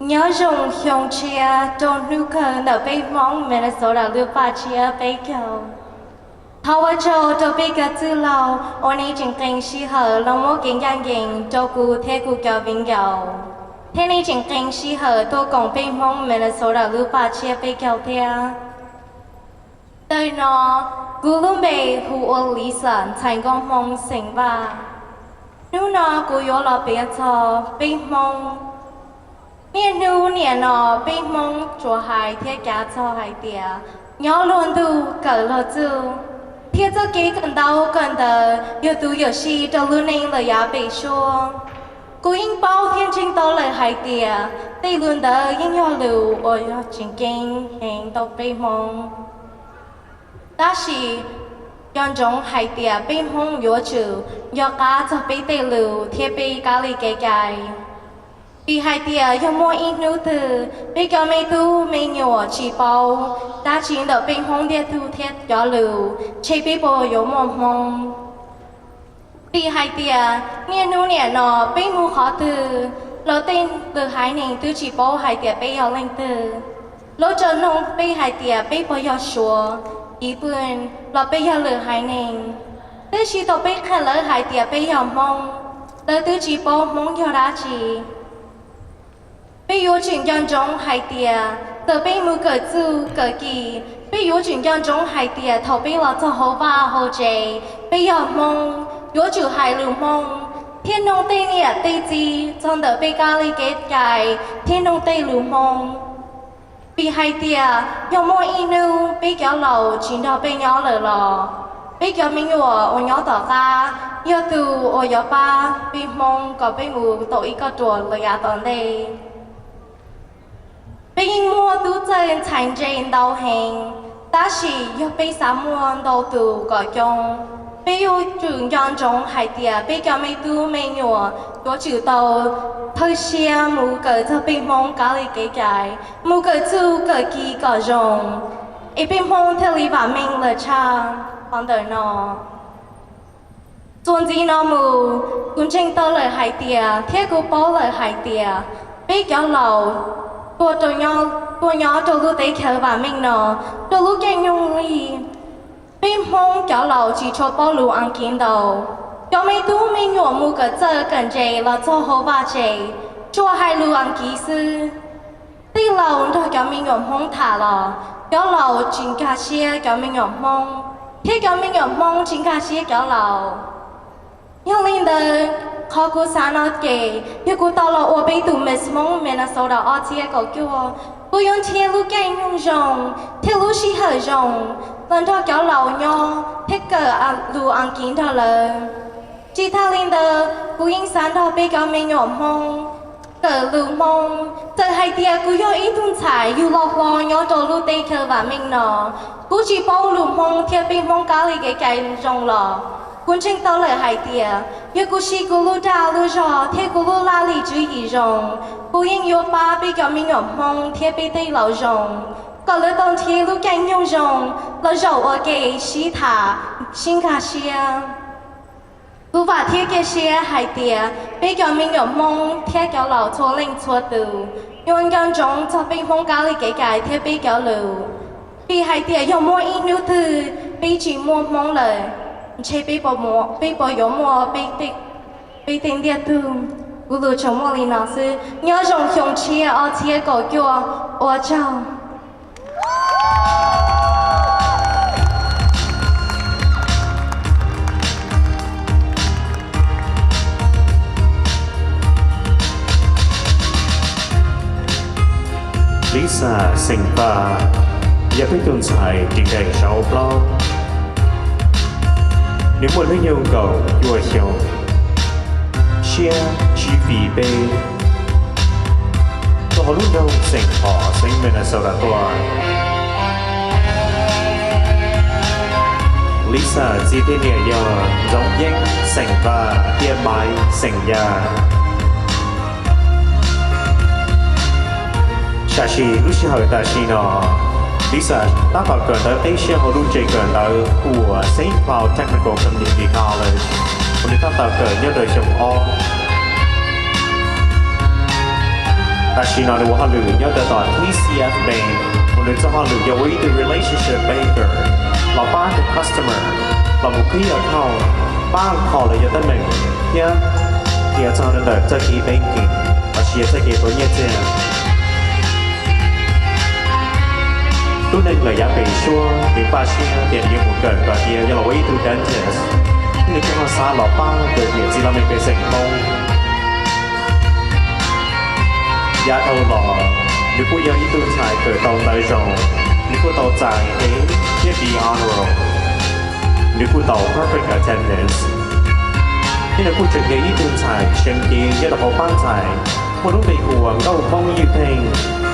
Nyob zoo xyoo tshiab rau hnub kawg ntawm peb Hmoob Minnesota lub paj tshiab peb caug. Thov ua tsaug rau peb cov txwj laug uas nej tseem qee sij hawm los muab kev ncaj ncees rau kuv thiab kuv cov viv ncaus, thiab nej tseem qee sij hawm tuaj koom peb Hmoob Minnesota lub paj tshiab peb caug thiab. Ntawm no, kuv lub npe hu ua Lisa ntxhais nkauj Hmoob xeem Vaj. Hnub no kuv yuav los piav txog peb Hmoob. Niaj hnub niam no peb Hmoob tsuas hais thiab cav txog hais tias nyob luag ntuj kawm luag txuj, thiab txoj kev kawm ntaub kawm ntawv yog tus yuam sij rau lub neej lawm yav pem suab. Kuv yeej paub thiab ntseeg tau lawm hais tias tej lus ntawd yeej yog lus uas yog tseem ceeb heev rau peb Hmoob. Tab sis nco ntsoov hais tias peb Hmoob yuav tsum nco qab txog peb tej lus thiab peb kab li kev cai. Vim hais tias yog muaj ib hnub twg peb cov me tub me nyuam tsis paub dab tsi ntawm peb Hmoob ntiag tug thiab cov lus, ntshe peb puas yuav muaj Hmoob. Vim hais tias niaj hnub niam no peb mus qhov twg los tej lwm haiv neeg twb tsis paub hais tias peb yog leej twg. Lawv tsuas nug peb hais tias peb puas yog Suav, Yiv Pwj los peb yog lwm haiv neeg. Tab sis thaum peb qhia lawv hais tias peb yog Hmoob, lawv twb tsis paub Hmoob yog dab tsi. Peb yuav tsum nco ntsoov hais tias thaum peb mus kawm txuj kawm ci, peb yuav tsum nco ntsoov hais tias thaum peb los txog hauv vaj hauv tsev, peb yog Hmoob yuav tsum hais lus Hmoob thiab noog tej niam tej txiv txog ntawm peb kab li kev cai thiab noog tej lus Hmoob. Vim hais tias yog muaj ib hnub peb cov laus tsis nrog peb nyob lawm los, peb cov me nyuam uas nyob tom qab yog tus uas yuav pab peb Hmoob kom peb mus tau ib kauj ruam lawm yav tom ntej. Peb yeej muaj tub txawj ntxhais ntse ntau heev, tab sis yog peb xav muaj ntau tus kom coob, peb yuav tsum nco ntsoov hais tias peb cov me tub me nyuam yuav tsum tau thawj siab mus kawm txog peb Hmoob kab li kev cai, mus kawm txuj kawm ci kom zoo, es peb Hmoob thiaj li vam meej lawm tshaj qhov ntawm no. Txuas ntxiv no mus, kuv ntseeg tau lawm hais tias thiab kuv paub lawm hais tias peb cov laus tuaj nyob rau lub teb chaws vam meej no rau lub caij nyoog li, peb Hmoob cov laus tsis tshua paub lus Askiv ntau. Cov me tub me nyuam mus kawm txawj kawm ntse los txog hauv vaj tsev, tsuas hais lus Askiv xwb. Tej laus nrog cov me nyuam Hmoob tham los cov laus tsis nkag siab cov me nyuam Hmoob, thiab cov me nyuam Hmoob tsis nkag siab cov laus. Yog li ntawd, qhov kuv xav no ces yog kuv tau los ua peb tus Miss Hmoob Minnesota ob txhiab kaum cuaj, kuv yuav nrhiav lub caij nyoog zoo thiab lub sij hawm zoo los nrog cov laus nyob thiab kawm lus Askiv nrog lawv. Tsis tas li ntawd, kuv yeej xav nrog peb cov me nyuam Hmoob kawm lus Hmoob. Txawm hais tias kuv yog ib tug ntxhais yug loj hlob nyob rau lub teb chaws vam meej no, kuv tsis paub lus Hmoob thiab peb Hmoob kab li kev cai zoo los, kuv ntseeg tau lawm hais tias yog kuv siv kuv lub dag lub zog thiab kuv lub laj lim tswv yim zoo, kuv yeej yuav pab peb cov me nyuam Hmoob thiab peb tej laus zoo, kom lawv tau nrhiav lub caij nyoog zoo los zaum ua ke sib tham sib nkag siab. Kuv vam thiab cia siab hais tias peb cov me nyuam Hmoob thiab cov laus txhua leej txhua tus yuav nco ntsoov txog peb Hmoob kab li kev cai thiab peb cov lus. Vim hais tias yog muaj ib hnub twg peb tsis muaj Hmoob lawm, ntshe peb puas yuav muaj peb tej ntiag tug. Kuv lus tsuas muaj li no xwb, nyob zoo xyoo tshiab ob txhiab kaum cuaj, ua tsaug. Lisa xeem Vaj yog peb tus ntxhais ris nrees xyoo ob plaub. Nws muaj hnub nyoog kaum cuaj xyoo, siab tsib feet peb, tuaj hauv lub nroog Saint Paul, xeev Minnesota tuaj. Lisa txiv thiab niam yog Ntxoov Yeeb xeem Vaj thiab Maiv xeem Yaj. Tam sim lub sij hawm tam sim no, Lisa tab tom kawm ntawv qib siab hauv lub tsev kawm ntawv hu ua Saint Paul Technical Community College, uas nws tab tom kawm nyob rau xyoo ob. Tam sim no nws ua hauj lwm nyob rau tom TCF Bank, uas nws txoj hauj lwm yog ua ib tug relationship banker, los pab cov customer los mus qhib account, pab qhov los yog teeb meem, thiab qhia txog rau ntawm txoj kev banking los sis yog txoj kev pauv nyiaj txiag. Lub neej lawm yav pem suab nws npaj siab tias nws yuav mus kawm kom tiav yog los ua ib tug dentist, thiab nws kuj ho xav los pab rau niam txiv los mej pej xeem Hmoob. Yav dhau los, nws kuj yog ib tug ntxhais kawm tau ntawv zoo, nws kuj tau txais A thiab B honor roll, nws kuj tau perfect attendance, thiab nws kuj tseem yog ib tug ntxhais seev cev nyob rau hauv pab ntxhais muaj lub npe hu ua Nkauj Hmoob Ywj Pheej,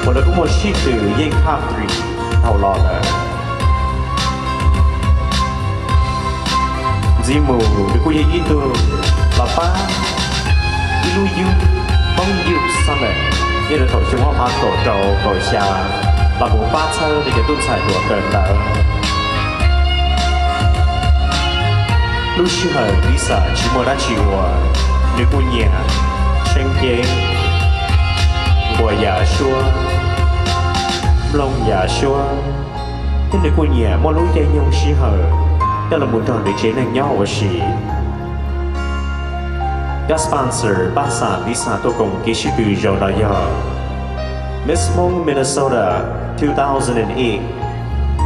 uas lawv kuj muaj sij hawm yeej top three dhau los lawm. Ntxiv mus nws kuj yog ib tug los pab ib lub youth, Hmoob Youth Summit nyob rau thaum xyoo ob phav kaum rau kaum xya, los mus pab txhawb rau cov tub ntxhais hluas kawm ntawv. Lub sij hawm Lisa tsis muaj dab tsi ua, nws kuj nyiam seev cev, nquas yam suab, mloog yam suab, thiab nws kuj nyiam muaj lub caij nyoog sij hawm coj los mus nrog nws tsev neeg nyob ua si. Cov sponsor pab xam Lisa tuaj koom kev sib tw zaum no yog Miss Hmoob Minnesota two thousand and eight,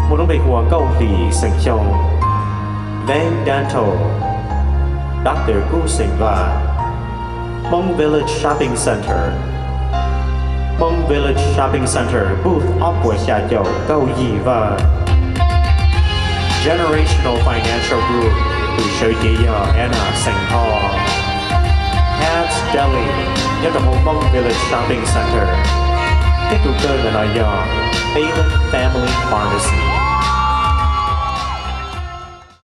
muaj lub npe hu ua Nkauj Hlis xeem Xyooj, Van Dental, Doctor Kub xeem Vaj, Hmoob Village Shopping Center, Hmoob Village Shopping Center booth ob puas xya caum Nkauj Yig Vaj, Generational Financial Group tus sawv cev yog Anna xeem Thoj, Pat's Deli nyob rau hauv Hmoob Village Shopping Center, thiab tus kawg ntawm no yog Phelan Family Pharmacy.